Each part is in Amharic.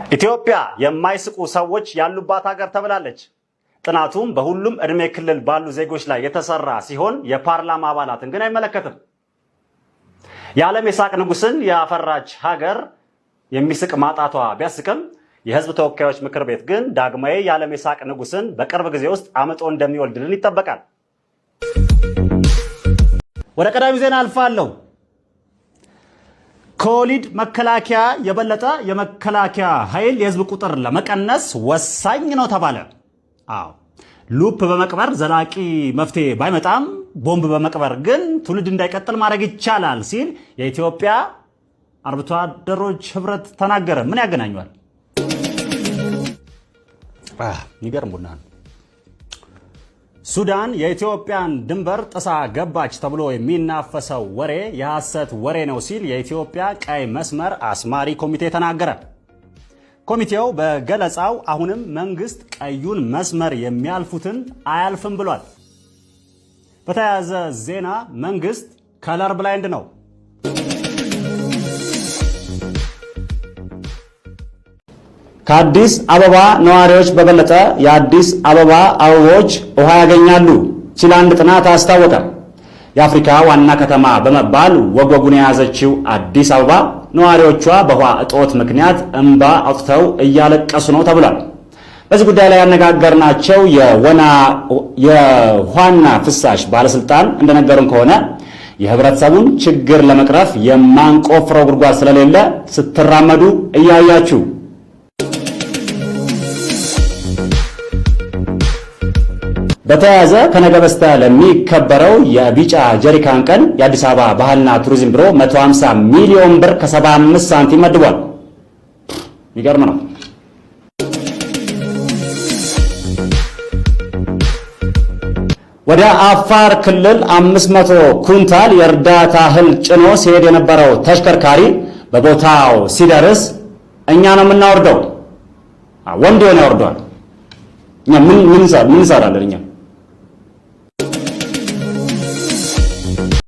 ኢትዮጵያ የማይስቁ ሰዎች ያሉባት ሀገር ተብላለች። ጥናቱም በሁሉም ዕድሜ ክልል ባሉ ዜጎች ላይ የተሰራ ሲሆን የፓርላማ አባላትን ግን አይመለከትም። የዓለም የሳቅ ንጉስን ያፈራች ሀገር የሚስቅ ማጣቷ ቢያስቅም የሕዝብ ተወካዮች ምክር ቤት ግን ዳግማዊ የዓለም የሳቅ ንጉስን በቅርብ ጊዜ ውስጥ አምጦ እንደሚወልድልን ይጠበቃል። ወደ ቀዳሚው ዜና አልፋለሁ። ከወሊድ መከላከያ የበለጠ የመከላከያ ኃይል የህዝብ ቁጥር ለመቀነስ ወሳኝ ነው ተባለ። አዎ፣ ሉፕ በመቅበር ዘላቂ መፍትሄ ባይመጣም ቦምብ በመቅበር ግን ትውልድ እንዳይቀጥል ማድረግ ይቻላል ሲል የኢትዮጵያ አርብቶ አደሮች ህብረት ተናገረ። ምን ያገናኘዋል? የሚገርም ቡና ነው። ሱዳን የኢትዮጵያን ድንበር ጥሳ ገባች ተብሎ የሚናፈሰው ወሬ የሐሰት ወሬ ነው ሲል የኢትዮጵያ ቀይ መስመር አስማሪ ኮሚቴ ተናገረ። ኮሚቴው በገለጻው አሁንም መንግስት ቀዩን መስመር የሚያልፉትን አያልፍም ብሏል። በተያያዘ ዜና መንግስት color blind ነው። ከአዲስ አበባ ነዋሪዎች በበለጠ የአዲስ አበባ አበቦች ውሃ ያገኛሉ ሲል አንድ ጥናት አስታወቀ። የአፍሪካ ዋና ከተማ በመባል ወግወጉን የያዘችው አዲስ አበባ ነዋሪዎቿ በውሃ እጦት ምክንያት እንባ አውጥተው እያለቀሱ ነው ተብሏል። በዚህ ጉዳይ ላይ ያነጋገርናቸው የውሃና ፍሳሽ ባለስልጣን እንደነገሩን ከሆነ የህብረተሰቡን ችግር ለመቅረፍ የማንቆፍረው ጉድጓድ ስለሌለ ስትራመዱ እያያችሁ። በተያያዘ ከነገ በስቲያ ለሚከበረው የቢጫ ጀሪካን ቀን የአዲስ አበባ ባህልና ቱሪዝም ቢሮ 150 ሚሊዮን ብር ከ75 ሳንቲም መድቧል። የሚገርም ነው። ወደ አፋር ክልል 500 ኩንታል የእርዳታ እህል ጭኖ ሲሄድ የነበረው ተሽከርካሪ በቦታው ሲደርስ እኛ ነው የምናወርደው። ወንድ የሆነ ያወርደዋል። እኛ ምን ምን እንሰራለን? እኛ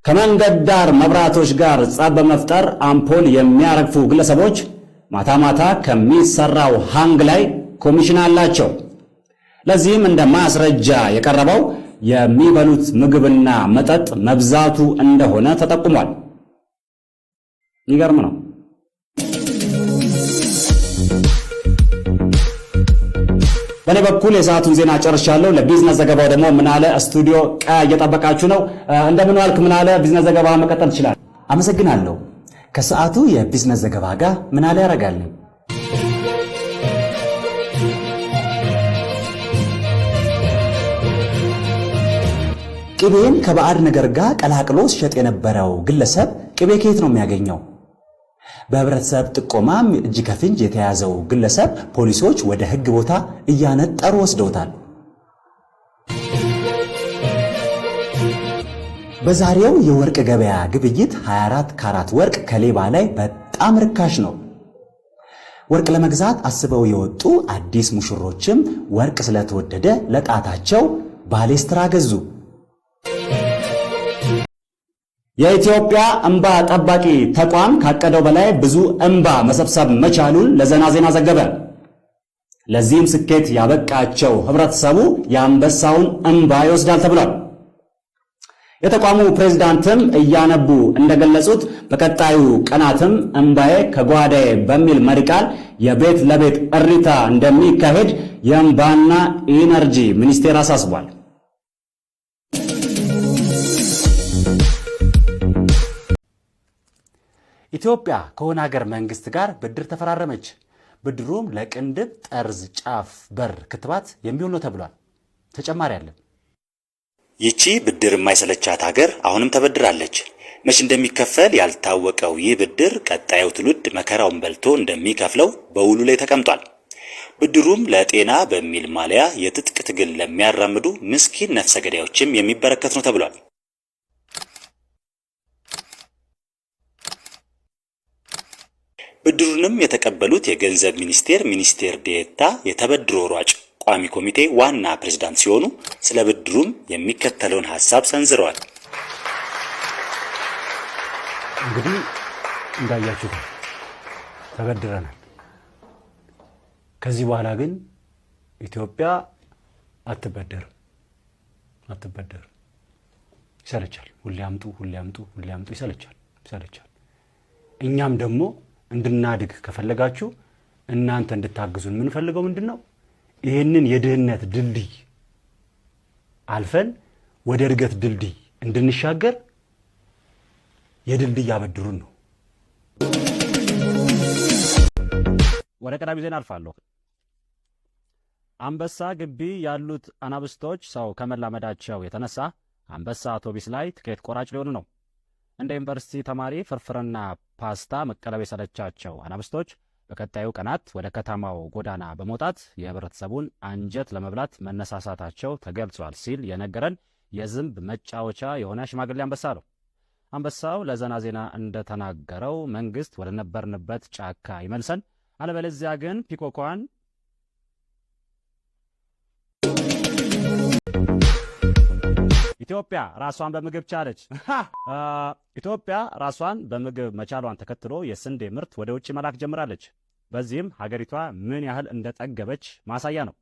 ከመንገድ ዳር መብራቶች ጋር ጸብ በመፍጠር አምፖል የሚያረግፉ ግለሰቦች ማታ ማታ ከሚሰራው ሃንግ ላይ ኮሚሽን አላቸው። ለዚህም እንደ ማስረጃ የቀረበው የሚበሉት ምግብና መጠጥ መብዛቱ እንደሆነ ተጠቁሟል። ይገርም ነው። በእኔ በኩል የሰዓቱን ዜና ጨርሻለሁ። ለቢዝነስ ዘገባው ደግሞ ምናለ ስቱዲዮ እየጠበቃችሁ ነው። እንደምን ዋልክ ምናለ? ቢዝነስ ዘገባ መቀጠል ትችላለህ። አመሰግናለሁ። ከሰዓቱ የቢዝነስ ዘገባ ጋር ምናለ ያደርጋል። ቅቤን ከባዕድ ነገር ጋር ቀላቅሎ ሲሸጥ የነበረው ግለሰብ ቅቤ ከየት ነው የሚያገኘው? በህብረተሰብ ጥቆማም እጅ ከፍንጅ የተያዘው ግለሰብ ፖሊሶች ወደ ህግ ቦታ እያነጠሩ ወስደውታል። በዛሬው የወርቅ ገበያ ግብይት 24 ካራት ወርቅ ከሌባ ላይ በጣም ርካሽ ነው። ወርቅ ለመግዛት አስበው የወጡ አዲስ ሙሽሮችም ወርቅ ስለተወደደ ለጣታቸው ባሌስትራ ገዙ። የኢትዮጵያ እንባ ጠባቂ ተቋም ካቀደው በላይ ብዙ እንባ መሰብሰብ መቻሉን ለዘና ዜና ዘገበ። ለዚህም ስኬት ያበቃቸው ህብረተሰቡ የአንበሳውን እንባ ይወስዳል ተብሏል። የተቋሙ ፕሬዝዳንትም እያነቡ እንደገለጹት በቀጣዩ ቀናትም እንባዬ ከጓዳዬ በሚል መሪ ቃል የቤት ለቤት እሪታ እንደሚካሄድ የእንባና ኢነርጂ ሚኒስቴር አሳስቧል። ኢትዮጵያ ከሆነ ሀገር መንግስት ጋር ብድር ተፈራረመች። ብድሩም ለቅንድብ ጠርዝ ጫፍ በር ክትባት የሚውል ነው ተብሏል። ተጨማሪ አለን። ይቺ ብድር የማይሰለቻት ሀገር አሁንም ተበድራለች። መች እንደሚከፈል ያልታወቀው ይህ ብድር ቀጣዩ ትውልድ መከራውን በልቶ እንደሚከፍለው በውሉ ላይ ተቀምጧል። ብድሩም ለጤና በሚል ማሊያ የትጥቅ ትግል ለሚያራምዱ ምስኪን ነፍሰ ገዳዮችም የሚበረከት ነው ተብሏል። ብድሩንም የተቀበሉት የገንዘብ ሚኒስቴር ሚኒስቴር ዴኤታ የተበድሮ ሯጭ ቋሚ ኮሚቴ ዋና ፕሬዝዳንት ሲሆኑ ስለ ብድሩም የሚከተለውን ሀሳብ ሰንዝረዋል። እንግዲህ እንዳያችሁት ተበድረናል። ከዚህ በኋላ ግን ኢትዮጵያ አትበደርም አትበደርም። ይሰለቻል። ሁሌ አምጡ፣ ሁሌ አምጡ፣ ሁሌ አምጡ። ይሰለቻል፣ ይሰለቻል። እኛም ደግሞ እንድናድግ ከፈለጋችሁ እናንተ እንድታግዙን የምንፈልገው ምንድን ነው? ይህንን የድህነት ድልድይ አልፈን ወደ እድገት ድልድይ እንድንሻገር የድልድይ አበድሩን ነው። ወደ ቀዳሚ ዜና አልፋለሁ። አንበሳ ግቢ ያሉት አናብስቶች ሰው ከመላመዳቸው የተነሳ አንበሳ አውቶቢስ ላይ ትኬት ቆራጭ ሊሆኑ ነው። እንደ ዩኒቨርሲቲ ተማሪ ፍርፍርና ፓስታ መቀለብ የሰለቻቸው አናብስቶች በቀጣዩ ቀናት ወደ ከተማው ጎዳና በመውጣት የህብረተሰቡን አንጀት ለመብላት መነሳሳታቸው ተገልጿል ሲል የነገረን የዝንብ መጫወቻ የሆነ ሽማግሌ አንበሳ ነው። አንበሳው ለዘና ዜና እንደተናገረው መንግስት ወደ ነበርንበት ጫካ ይመልሰን፣ አለበለዚያ ግን ፒኮኳን ኢትዮጵያ ራሷን በምግብ ቻለች። ኢትዮጵያ ራሷን በምግብ መቻሏን ተከትሎ የስንዴ ምርት ወደ ውጭ መላክ ጀምራለች። በዚህም ሀገሪቷ ምን ያህል እንደጠገበች ማሳያ ነው።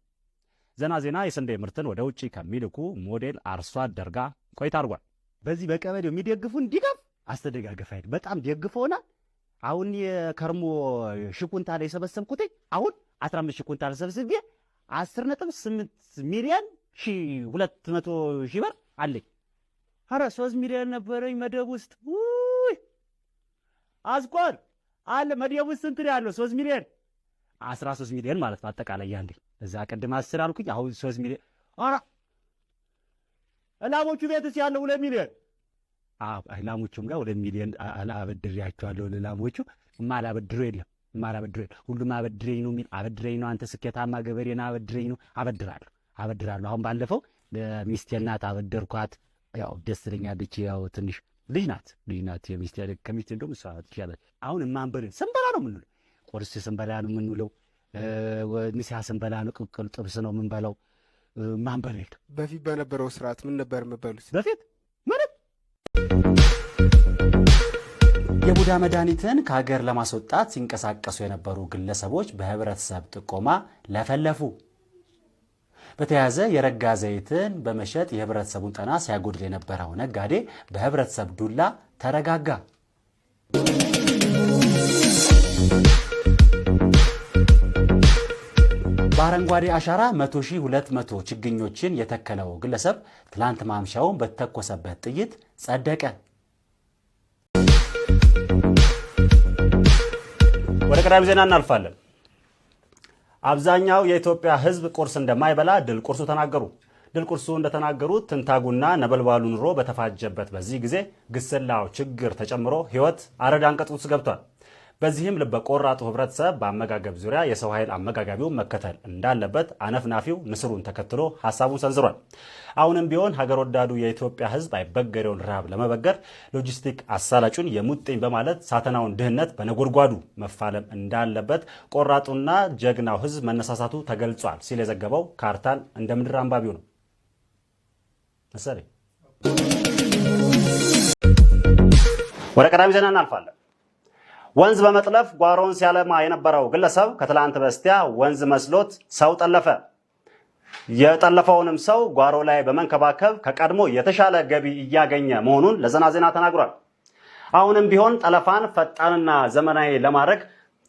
ዘና ዜና የስንዴ ምርትን ወደ ውጭ ከሚልኩ ሞዴል አርሶ አደር ጋር ቆይታ አድርጓል። በዚህ በቀበሌው የሚደግፉን ድጋፍ አስተደጋገፍ አይደል? በጣም ደግፈውናል። አሁን የከርሞ ሺህ ኩንታል የሰበሰብኩት አሁን 15 ሺህ ኩንታል ሰብስቤ 10.8 ሚሊዮን 200 ሺህ ብር አለኝ። ኧረ 3 ሚሊዮን ነበረኝ መደብ ውስጥ። ውይ አስኳር አለ መደብ ውስጥ ስንት ነው ያለው? 3 ሚሊዮን 13 ሚሊዮን ማለት ነው አጠቃላይ ያለኝ። እዛ ቅድም 10 አልኩኝ፣ አሁን 3 ሚሊዮን። ኧረ ላሞቹ ቤትስ ያለው 2 ሚሊዮን። ላሞቹም ጋር 2 ሚሊዮን አበድሬያቸዋለሁ። ለላሞቹ የማላበድረው የለም፣ የማላበድረው የለም። ሁሉም አበድረኝ ነው የሚል፣ አበድረኝ ነው አንተ ስኬታማ ገበሬ ነህ፣ አበድረኝ ነው። አበድራለሁ አበድራለሁ። አሁን ባለፈው ለሚስቴ እናት አበደርኳት። ያው ደስ ትለኛለች። ያው ትንሽ ልጅ ናት ልጅ ናት የሚስቴ፣ ከሚስቴ እንደውም እሷ ትሻላለች። አሁን የማንበልን ስንበላ ነው የምንውለው። ቁርስ ስንበላ ነው የምንውለው። ምሳ ስንበላ ነው፣ ቅቅል ጥብስ ነው የምንበላው። ማንበል የለም። በፊት በነበረው ስርዓት ምን ነበር የምበሉት? በፊት ምንም። የቡዳ መድኃኒትን ከሀገር ለማስወጣት ሲንቀሳቀሱ የነበሩ ግለሰቦች በህብረተሰብ ጥቆማ ለፈለፉ። በተያያዘ የረጋ ዘይትን በመሸጥ የህብረተሰቡን ጤና ሲያጎድል የነበረው ነጋዴ በህብረተሰብ ዱላ ተረጋጋ። በአረንጓዴ አሻራ 100,200 ችግኞችን የተከለው ግለሰብ ትላንት ማምሻውን በተተኮሰበት ጥይት ጸደቀ። ወደ ቀዳሚ ዜና እናልፋለን። አብዛኛው የኢትዮጵያ ሕዝብ ቁርስ እንደማይበላ ድል ቁርሱ ተናገሩ። ድል ቁርሱ እንደተናገሩት ትንታጉና ነበልባሉ ኑሮ በተፋጀበት በዚህ ጊዜ ግስላው ችግር ተጨምሮ ሕይወት አረድ አንቀጽ ውስጥ ገብቷል። በዚህም ልበ ቆራጡ ህብረተሰብ በአመጋገብ ዙሪያ የሰው ኃይል አመጋጋቢውን መከተል እንዳለበት አነፍናፊው ንስሩን ተከትሎ ሀሳቡን ሰንዝሯል። አሁንም ቢሆን ሀገር ወዳዱ የኢትዮጵያ ሕዝብ አይበገሬውን ረሃብ ለመበገር ሎጂስቲክ አሳላጩን የሙጥኝ በማለት ሳተናውን ድህነት በነጎድጓዱ መፋለም እንዳለበት ቆራጡና ጀግናው ሕዝብ መነሳሳቱ ተገልጿል ሲል የዘገበው ካርታን እንደ ምድር አንባቢው ነው መሰለኝ። ወደ ቀዳሚ ዜና እናልፋለን። ወንዝ በመጥለፍ ጓሮውን ሲያለማ የነበረው ግለሰብ ከትላንት በስቲያ ወንዝ መስሎት ሰው ጠለፈ። የጠለፈውንም ሰው ጓሮ ላይ በመንከባከብ ከቀድሞ የተሻለ ገቢ እያገኘ መሆኑን ለዘና ዜና ተናግሯል። አሁንም ቢሆን ጠለፋን ፈጣንና ዘመናዊ ለማድረግ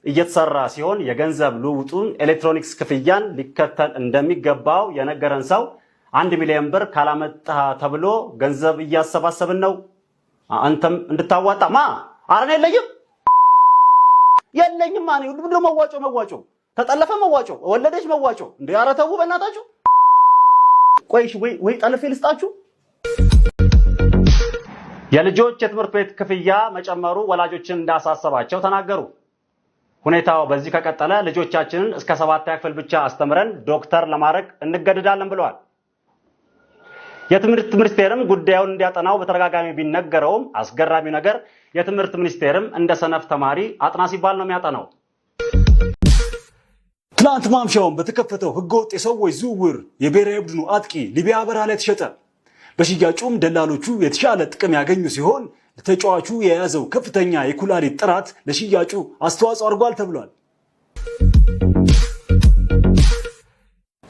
እየተሰራ ሲሆን የገንዘብ ልውውጡን ኤሌክትሮኒክስ ክፍያን ሊከተል እንደሚገባው የነገረን ሰው 1 ሚሊዮን ብር ካላመጣ ተብሎ ገንዘብ እያሰባሰብን ነው፣ አንተም እንድታዋጣ ማ አረን የለኝም የለኝም ማን ሁሉ ብሎ መዋጮ መዋጮ ተጠለፈ መዋጮ ወለደች መዋጮ እንዴ! ኧረ ተው በእናታችሁ። ቆይ እሺ፣ ወይ ወይ ጠልፌ ልስጣችሁ። የልጆች የትምህርት ቤት ክፍያ መጨመሩ ወላጆችን እንዳሳሰባቸው ተናገሩ። ሁኔታው በዚህ ከቀጠለ ልጆቻችንን እስከ 7ኛ ክፍል ብቻ አስተምረን ዶክተር ለማድረግ እንገደዳለን ብለዋል። የትምህርት ሚኒስቴርም ጉዳዩን እንዲያጠናው በተደጋጋሚ ቢነገረውም አስገራሚው ነገር የትምህርት ሚኒስቴርም እንደ ሰነፍ ተማሪ አጥና ሲባል ነው የሚያጠናው። ትላንት ማምሻውን በተከፈተው ህገወጥ የሰዎች ዝውውር የብሔራዊ ቡድኑ አጥቂ ሊቢያ በረሃ ላይ ተሸጠ። በሽያጩም ደላሎቹ የተሻለ ጥቅም ያገኙ ሲሆን ተጫዋቹ የያዘው ከፍተኛ የኩላሊት ጥራት ለሽያጩ አስተዋጽኦ አድርጓል ተብሏል።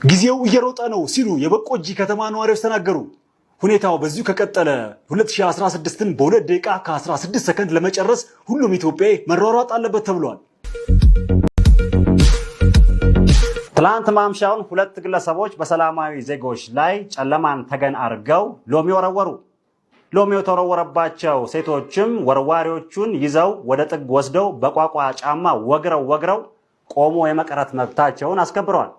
ጊዜው እየሮጠ ነው ሲሉ የበቆጂ ከተማ ነዋሪዎች ተናገሩ። ሁኔታው በዚሁ ከቀጠለ 2016ን በ2 ደቂቃ ከ16 ሰከንድ ለመጨረስ ሁሉም ኢትዮጵያዊ መሯሯጥ አለበት ተብሏል። ትላንት ማምሻውን ሁለት ግለሰቦች በሰላማዊ ዜጎች ላይ ጨለማን ተገን አድርገው ሎሚ ወረወሩ። ሎሚ የተወረወረባቸው ሴቶችም ወርዋሪዎቹን ይዘው ወደ ጥግ ወስደው በቋቋ ጫማ ወግረው ወግረው ቆሞ የመቅረት መብታቸውን አስከብረዋል።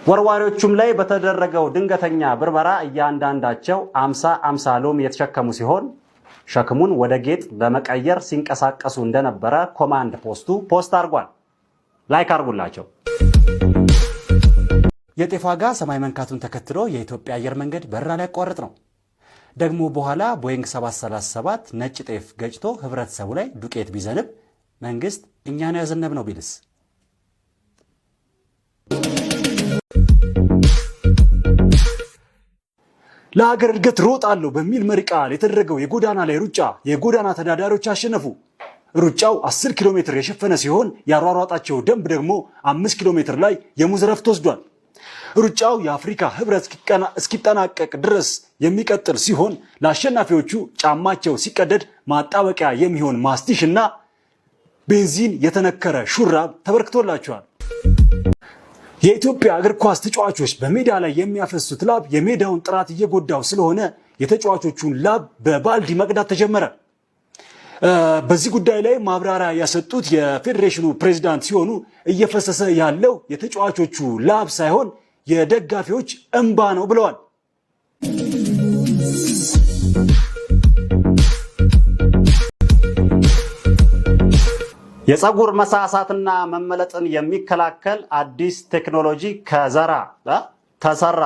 ወርዋሪዎቹም ላይ በተደረገው ድንገተኛ ብርበራ እያንዳንዳቸው 50 50 ሎሚ የተሸከሙ ሲሆን ሸክሙን ወደ ጌጥ ለመቀየር ሲንቀሳቀሱ እንደነበረ ኮማንድ ፖስቱ post አድርጓል። Like አድርጉላቸው። የጤፍ ዋጋ ሰማይ መንካቱን ተከትሎ የኢትዮጵያ አየር መንገድ በረራ ሊያቋርጥ ነው። ደግሞ በኋላ ቦይንግ 737 ነጭ ጤፍ ገጭቶ ህብረተሰቡ ላይ ዱቄት ቢዘንብ መንግስት እኛ ነው ያዘነብነው ቢልስ? ለሀገር እድገት ሮጣለሁ በሚል መሪ ቃል የተደረገው የጎዳና ላይ ሩጫ የጎዳና ተዳዳሪዎች አሸነፉ። ሩጫው 10 ኪሎ ሜትር የሸፈነ ሲሆን ያሯሯጣቸው ደንብ ደግሞ 5 ኪሎ ሜትር ላይ የሙዝ ረፍት ወስዷል። ሩጫው የአፍሪካ ህብረት እስኪጠናቀቅ ድረስ የሚቀጥል ሲሆን ለአሸናፊዎቹ ጫማቸው ሲቀደድ ማጣበቂያ የሚሆን ማስቲሽ እና ቤንዚን የተነከረ ሹራብ ተበርክቶላቸዋል። የኢትዮጵያ እግር ኳስ ተጫዋቾች በሜዳ ላይ የሚያፈሱት ላብ የሜዳውን ጥራት እየጎዳው ስለሆነ የተጫዋቾቹን ላብ በባልዲ መቅዳት ተጀመረ። በዚህ ጉዳይ ላይ ማብራሪያ ያሰጡት የፌዴሬሽኑ ፕሬዚዳንት ሲሆኑ እየፈሰሰ ያለው የተጫዋቾቹ ላብ ሳይሆን የደጋፊዎች እንባ ነው ብለዋል። የፀጉር መሳሳትና መመለጥን የሚከላከል አዲስ ቴክኖሎጂ ከዘራ ተሰራ።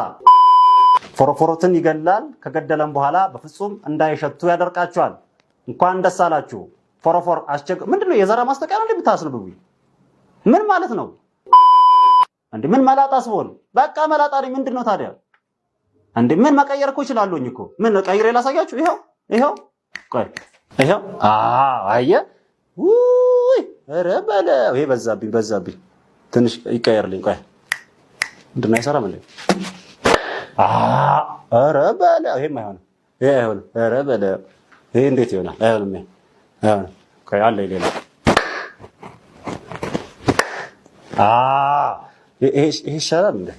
ፎሮፎሮትን ይገላል። ከገደለም በኋላ በፍጹም እንዳይሸቱ ያደርቃቸዋል። እንኳን ደስ አላችሁ። ፎሮፎር አስቸግ ምንድነው? የዘራ ማስታወቂያ ነው እንደምታስነብቡኝ? ምን ማለት ነው እንዴ? ምን መላጣ ስሆን በቃ መላጣ ነኝ። ምንድነው ታዲያ እንዴ? ምን መቀየር እኮ እችላለሁኝ እኮ። ምን ቀይሬ ላሳያችሁ? ይኸው ይኸው፣ ቆይ ይኸው። አዎ አየህ። ውይ ኧረ በለው፣ ይሄ በዛብኝ በዛብኝ። ትንሽ ይቀየርልኝ። ቆይ ምንድን ነው አይሰራም እንዴ? ኧረ በለው፣ ይሄም አይሆንም፣ ይሄ አይሆንም። ኧረ በለው፣ ይሄ እንዴት ይሆናል? አይሆንም፣ ይሄ አይሆንም። ቆይ አለ ሌላ። ይሄ ይሻላል እንዴ?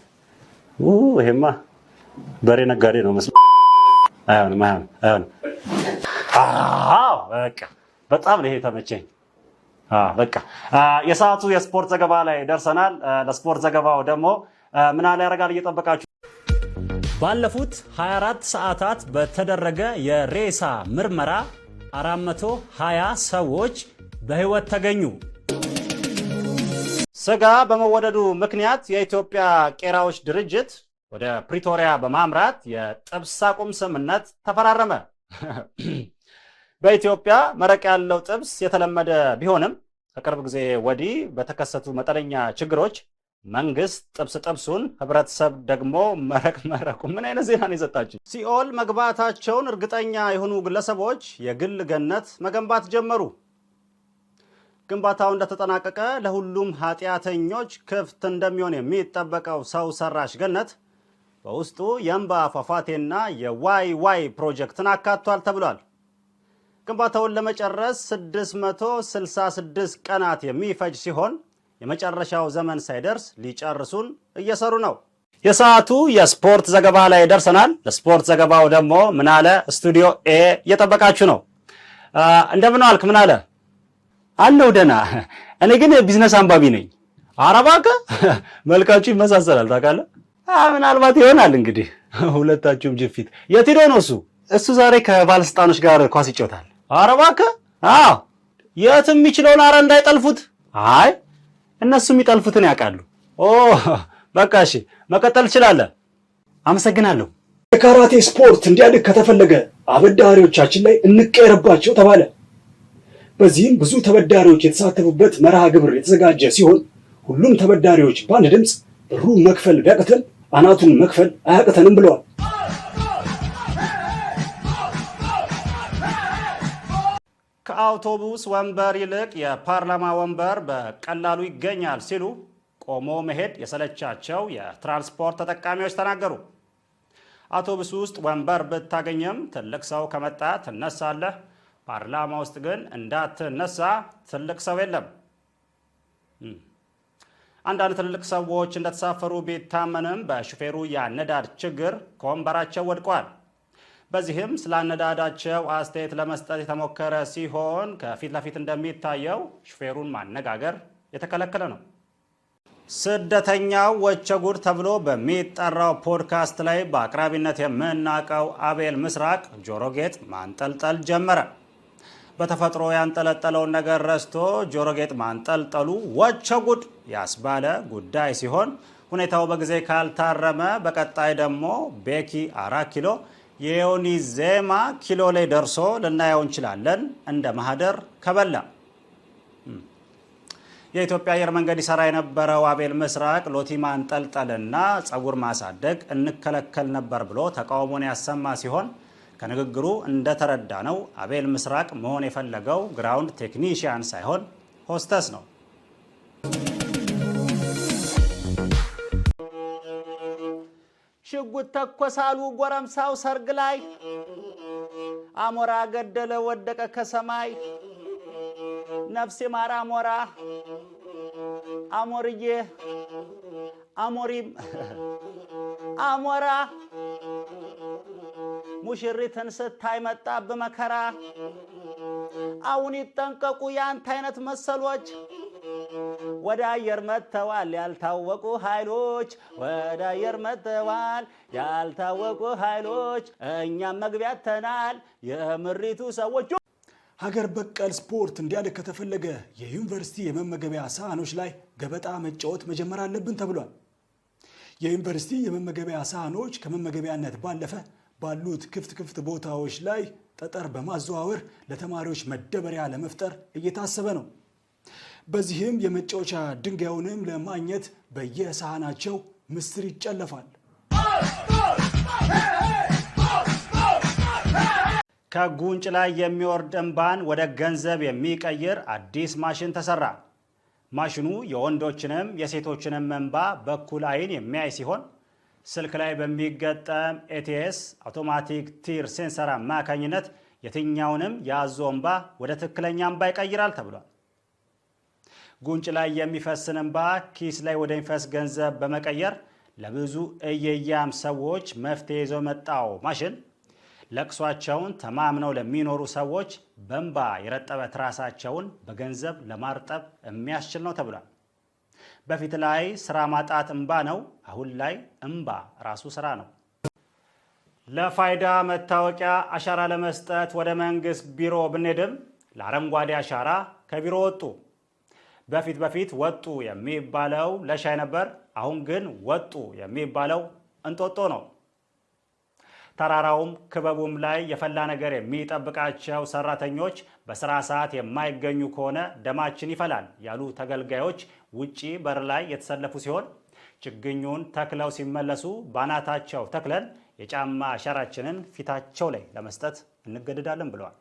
ይሄማ በሬ ነጋዴ ነው መስሎ። አይሆንም፣ አይሆንም፣ አይሆንም። አዎ በቃ በጣም ነው ይሄ ተመቸኝ። በቃ የሰዓቱ የስፖርት ዘገባ ላይ ደርሰናል። ለስፖርት ዘገባው ደግሞ ምናለ ያደርጋል እየጠበቃችሁ። ባለፉት 24 ሰዓታት በተደረገ የሬሳ ምርመራ 420 ሰዎች በህይወት ተገኙ። ስጋ በመወደዱ ምክንያት የኢትዮጵያ ቄራዎች ድርጅት ወደ ፕሪቶሪያ በማምራት የጥብስ አቁም ስምምነት ተፈራረመ። በኢትዮጵያ መረቅ ያለው ጥብስ የተለመደ ቢሆንም ከቅርብ ጊዜ ወዲህ በተከሰቱ መጠነኛ ችግሮች መንግስት ጥብስ ጥብሱን፣ ህብረተሰብ ደግሞ መረቅ መረቁ። ምን አይነት ዜና ነው የሰጣችሁ? ሲኦል መግባታቸውን እርግጠኛ የሆኑ ግለሰቦች የግል ገነት መገንባት ጀመሩ። ግንባታው እንደተጠናቀቀ ለሁሉም ኃጢአተኞች ክፍት እንደሚሆን የሚጠበቀው ሰው ሰራሽ ገነት በውስጡ የእንባ ፏፏቴና የዋይ ዋይ ፕሮጀክትን አካቷል ተብሏል። ግንባታውን ለመጨረስ 666 ቀናት የሚፈጅ ሲሆን የመጨረሻው ዘመን ሳይደርስ ሊጨርሱን እየሰሩ ነው። የሰዓቱ የስፖርት ዘገባ ላይ ደርሰናል። ለስፖርት ዘገባው ደግሞ ምናለ ስቱዲዮ ኤ እየጠበቃችሁ ነው። እንደምን ዋልክ ምናለ? አለሁ ደህና። እኔ ግን ቢዝነስ አንባቢ ነኝ። ኧረ እባክህ መልካችሁ ይመሳሰላል ታውቃለህ። ምናልባት ይሆናል እንግዲህ ሁለታችሁም ጅፊት። የት ሄዶ ነው እሱ? እሱ ዛሬ ከባለስልጣኖች ጋር ኳስ ይጫወታል። ኧረ እባክህ። አዎ የትም የሚችለውን አረ እንዳይጠልፉት። አይ እነሱ የሚጠልፉትን ያውቃሉ። ኦ በቃ እሺ፣ መቀጠል ትችላለህ። አመሰግናለሁ። የካራቴ ስፖርት እንዲያድግ ከተፈለገ አበዳሪዎቻችን ላይ እንቀየርባቸው ተባለ። በዚህም ብዙ ተበዳሪዎች የተሳተፉበት መርሃ ግብር የተዘጋጀ ሲሆን ሁሉም ተበዳሪዎች በአንድ ድምፅ ብሩ መክፈል ቢያቅተን አናቱን መክፈል አያቅተንም ብለዋል። ከአውቶቡስ ወንበር ይልቅ የፓርላማ ወንበር በቀላሉ ይገኛል ሲሉ ቆሞ መሄድ የሰለቻቸው የትራንስፖርት ተጠቃሚዎች ተናገሩ። አውቶቡስ ውስጥ ወንበር ብታገኝም ትልቅ ሰው ከመጣ ትነሳለህ። ፓርላማ ውስጥ ግን እንዳትነሳ ትልቅ ሰው የለም። አንዳንድ ትልልቅ ሰዎች እንደተሳፈሩ ቢታመንም በሹፌሩ የአነዳድ ችግር ከወንበራቸው ወድቀዋል። በዚህም ስለ አነዳዳቸው አስተያየት ለመስጠት የተሞከረ ሲሆን ከፊት ለፊት እንደሚታየው ሹፌሩን ማነጋገር የተከለከለ ነው። ስደተኛው ወቸጉድ ተብሎ በሚጠራው ፖድካስት ላይ በአቅራቢነት የምናውቀው አቤል ምስራቅ ጆሮ ጌጥ ማንጠልጠል ጀመረ። በተፈጥሮ ያንጠለጠለውን ነገር ረስቶ ጆሮ ጌጥ ማንጠልጠሉ ወቸጉድ ያስባለ ጉዳይ ሲሆን ሁኔታው በጊዜ ካልታረመ በቀጣይ ደግሞ ቤኪ 4 ኪሎ የዮኒ ዜማ ኪሎ ላይ ደርሶ ልናየው እንችላለን። እንደ ማህደር ከበላ የኢትዮጵያ አየር መንገድ ይሰራ የነበረው አቤል ምስራቅ ሎቲ ማንጠልጠልና ጸጉር ማሳደግ እንከለከል ነበር ብሎ ተቃውሞን ያሰማ ሲሆን ከንግግሩ እንደተረዳነው አቤል ምስራቅ መሆን የፈለገው ground technician ሳይሆን ሆስተስ ነው። ሽጉጥ ተኮሳሉ ጎረምሳው ሰርግ ላይ፣ አሞራ ገደለ ወደቀ ከሰማይ። ነፍሴ ማር አሞራ አሞርዬ አሞሪም አሞራ ሙሽሪትን ስታይ መጣብ መከራ። አሁን ይጠንቀቁ የአንተ አይነት መሰሎች፣ ወደ አየር መጥተዋል ያልታወቁ ኃይሎች፣ ወደ አየር መጥተዋል ያልታወቁ ኃይሎች፣ እኛም መግቢያ ተናል የምሪቱ ሰዎች። ሀገር በቀል ስፖርት እንዲያድግ ከተፈለገ የዩኒቨርሲቲ የመመገቢያ ሳህኖች ላይ ገበጣ መጫወት መጀመር አለብን ተብሏል። የዩኒቨርሲቲ የመመገቢያ ሳህኖች ከመመገቢያነት ባለፈ ባሉት ክፍት ክፍት ቦታዎች ላይ ጠጠር በማዘዋወር ለተማሪዎች መደበሪያ ለመፍጠር እየታሰበ ነው። በዚህም የመጫወቻ ድንጋዩንም ለማግኘት በየሳህናቸው ምስር ይጨለፋል። ከጉንጭ ላይ የሚወርድ እንባን ወደ ገንዘብ የሚቀይር አዲስ ማሽን ተሰራ። ማሽኑ የወንዶችንም የሴቶችንም እንባ በእኩል አይን የሚያይ ሲሆን ስልክ ላይ በሚገጠም ATS automatic tear sensor አማካኝነት የትኛውንም የአዞ እንባ ወደ ትክክለኛ እንባ ይቀይራል ተብሏል። ጉንጭ ላይ የሚፈስን እንባ ኪስ ላይ ወደሚፈስ ገንዘብ በመቀየር ለብዙ እየያም ሰዎች መፍትሄ ይዞ መጣው ማሽን ለቅሷቸውን ተማምነው ለሚኖሩ ሰዎች በእንባ የረጠበ ትራሳቸውን በገንዘብ ለማርጠብ የሚያስችል ነው ተብሏል። በፊት ላይ ስራ ማጣት እንባ ነው። አሁን ላይ እንባ ራሱ ስራ ነው። ለፋይዳ መታወቂያ አሻራ ለመስጠት ወደ መንግስት ቢሮ ብንሄድም ለአረንጓዴ አሻራ ከቢሮ ወጡ። በፊት በፊት ወጡ የሚባለው ለሻይ ነበር። አሁን ግን ወጡ የሚባለው እንጦጦ ነው። ተራራውም ክበቡም ላይ የፈላ ነገር የሚጠብቃቸው ሰራተኞች በስራ ሰዓት የማይገኙ ከሆነ ደማችን ይፈላል ያሉ ተገልጋዮች ውጪ በር ላይ የተሰለፉ ሲሆን ችግኙን ተክለው ሲመለሱ ባናታቸው ተክለን የጫማ አሻራችንን ፊታቸው ላይ ለመስጠት እንገደዳለን ብለዋል።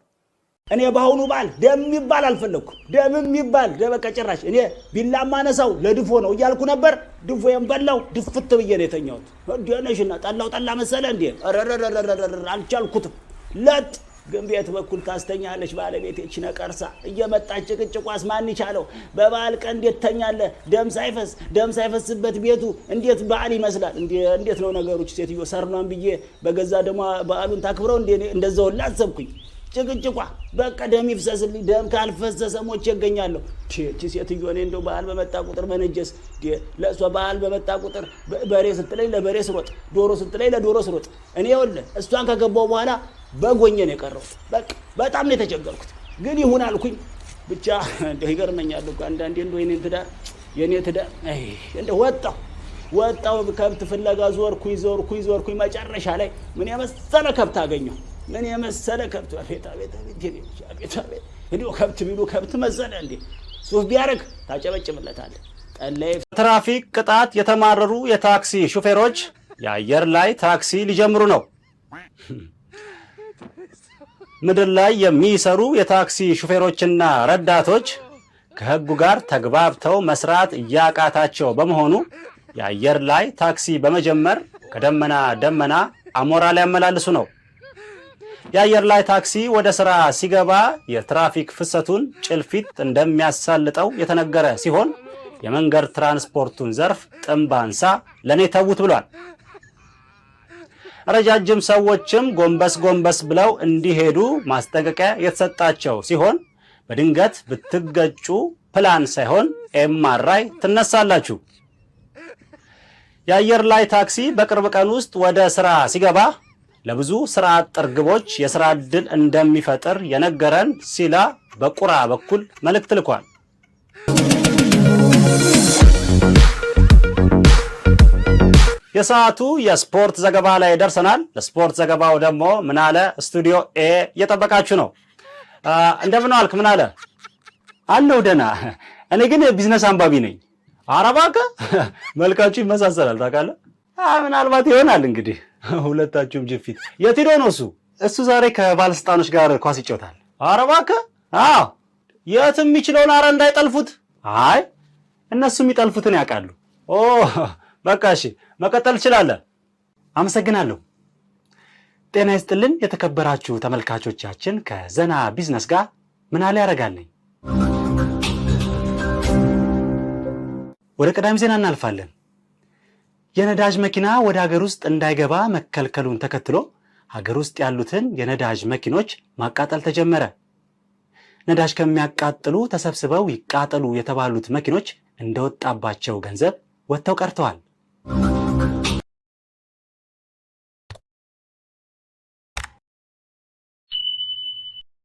እኔ በአሁኑ በዓል ደም የሚባል አልፈለግኩም። ደም የሚባል ደበቀ ጭራሽ። እኔ ቢላ ማነሳው ለድፎ ነው እያልኩ ነበር። ድፎዬን በላው፣ ድፍት ብዬ ነው የተኛሁት። እንዴ ጠላው ጠላ መሰለ እንዴ? ረረረረረረ አልቻልኩትም። ለጥ ግን ቤት በኩል ታስተኛለች ባለቤቴ። እች ነቀርሳ እየመጣች ጭቅጭቋስ ማን ይቻለው? በበዓል ቀን እንዴት ተኛለህ? ደም ሳይፈስ ደም ሳይፈስበት ቤቱ እንዴት በዓል ይመስላል? እንዴት ነው ነገሮች? ሴትዮ ሰርኗን ብዬ በገዛ ደሟ በዓሉን ታክብረው እንደዛው ላሰብኩኝ። ጭቅጭቋ በቃ ደም ይፍሰስልኝ፣ ደም ካልፈሰሰ ሞቼ እገኛለሁ። እቺ ሴትዮ እኔ እንደው በዓል በመጣ ቁጥር መነጀስ፣ ለእሷ በዓል በመጣ ቁጥር በሬ ስትለኝ ለበሬ ስሮጥ፣ ዶሮ ስትለኝ ለዶሮ ስሮጥ። እኔ ይኸውልህ እሷን ከገባሁ በኋላ በጎኜ ነው የቀረሁት። በቃ በጣም ነው የተቸገርኩት። ግን ይሁን አልኩኝ ብቻ። እንደው ይገርመኛል እኮ አንዳንዴ እንደው የኔን ትዳር የኔ ትዳር እንደው ወጣሁ ወጣሁ ከብት ፍለጋ ዞርኩኝ ዞርኩኝ ዞርኩኝ። መጨረሻ ላይ ምን የመሰለ ከብት አገኘሁ። ምን የመሰለ ከብት! አቤት አቤት አቤት አቤት አቤት! እንዲሁ ከብት ቢሉ ከብት መሰለ እንዴ! ሱፍ ቢያደርግ ታጨበጭብለታለህ። ጠላይ ትራፊክ ቅጣት የተማረሩ የታክሲ ሹፌሮች የአየር ላይ ታክሲ ሊጀምሩ ነው። ምድር ላይ የሚሰሩ የታክሲ ሹፌሮችና ረዳቶች ከሕጉ ጋር ተግባብተው መስራት እያቃታቸው በመሆኑ የአየር ላይ ታክሲ በመጀመር ከደመና ደመና አሞራ ሊያመላልሱ ነው። የአየር ላይ ታክሲ ወደ ስራ ሲገባ የትራፊክ ፍሰቱን ጭልፊት እንደሚያሳልጠው የተነገረ ሲሆን የመንገድ ትራንስፖርቱን ዘርፍ ጥምብ አንሳ ለእኔ ተዉት ብሏል። ረጃጅም ሰዎችም ጎንበስ ጎንበስ ብለው እንዲሄዱ ማስጠንቀቂያ የተሰጣቸው ሲሆን በድንገት ብትገጩ plane ሳይሆን MRI ትነሳላችሁ። የአየር ላይ ታክሲ በቅርብ ቀን ውስጥ ወደ ስራ ሲገባ ለብዙ ስራ አጥ እርግቦች የስራ ዕድል እንደሚፈጥር የነገረን ሲላ በቁራ በኩል መልእክት ልኳል። የሰዓቱ የስፖርት ዘገባ ላይ ደርሰናል። ለስፖርት ዘገባው ደግሞ ምናለ ስቱዲዮ ኤ እየጠበቃችሁ ነው። እንደምን ዋልክ ምናለ? አለሁ ደህና። እኔ ግን ቢዝነስ አንባቢ ነኝ። ኧረ እባክህ መልካችሁ ይመሳሰላል ታውቃለህ። ምናልባት ይሆናል እንግዲህ ሁለታችሁም ጅፊት። የት ሄዶ ነው እሱ? እሱ ዛሬ ከባለስልጣኖች ጋር ኳስ ይጫወታል። ኧረ እባክህ። አዎ የት የሚችለውን አረ እንዳይጠልፉት። አይ እነሱ የሚጠልፉትን ያውቃሉ። ኦ በቃ እሺ፣ መቀጠል ትችላለህ። አመሰግናለሁ። ጤና ይስጥልን የተከበራችሁ ተመልካቾቻችን፣ ከዘና ቢዝነስ ጋር ምናለ ያደርጋል ነኝ። ወደ ቀዳሚ ዜና እናልፋለን። የነዳጅ መኪና ወደ ሀገር ውስጥ እንዳይገባ መከልከሉን ተከትሎ ሀገር ውስጥ ያሉትን የነዳጅ መኪኖች ማቃጠል ተጀመረ። ነዳጅ ከሚያቃጥሉ ተሰብስበው ይቃጠሉ የተባሉት መኪኖች እንደወጣባቸው ገንዘብ ወጥተው ቀርተዋል።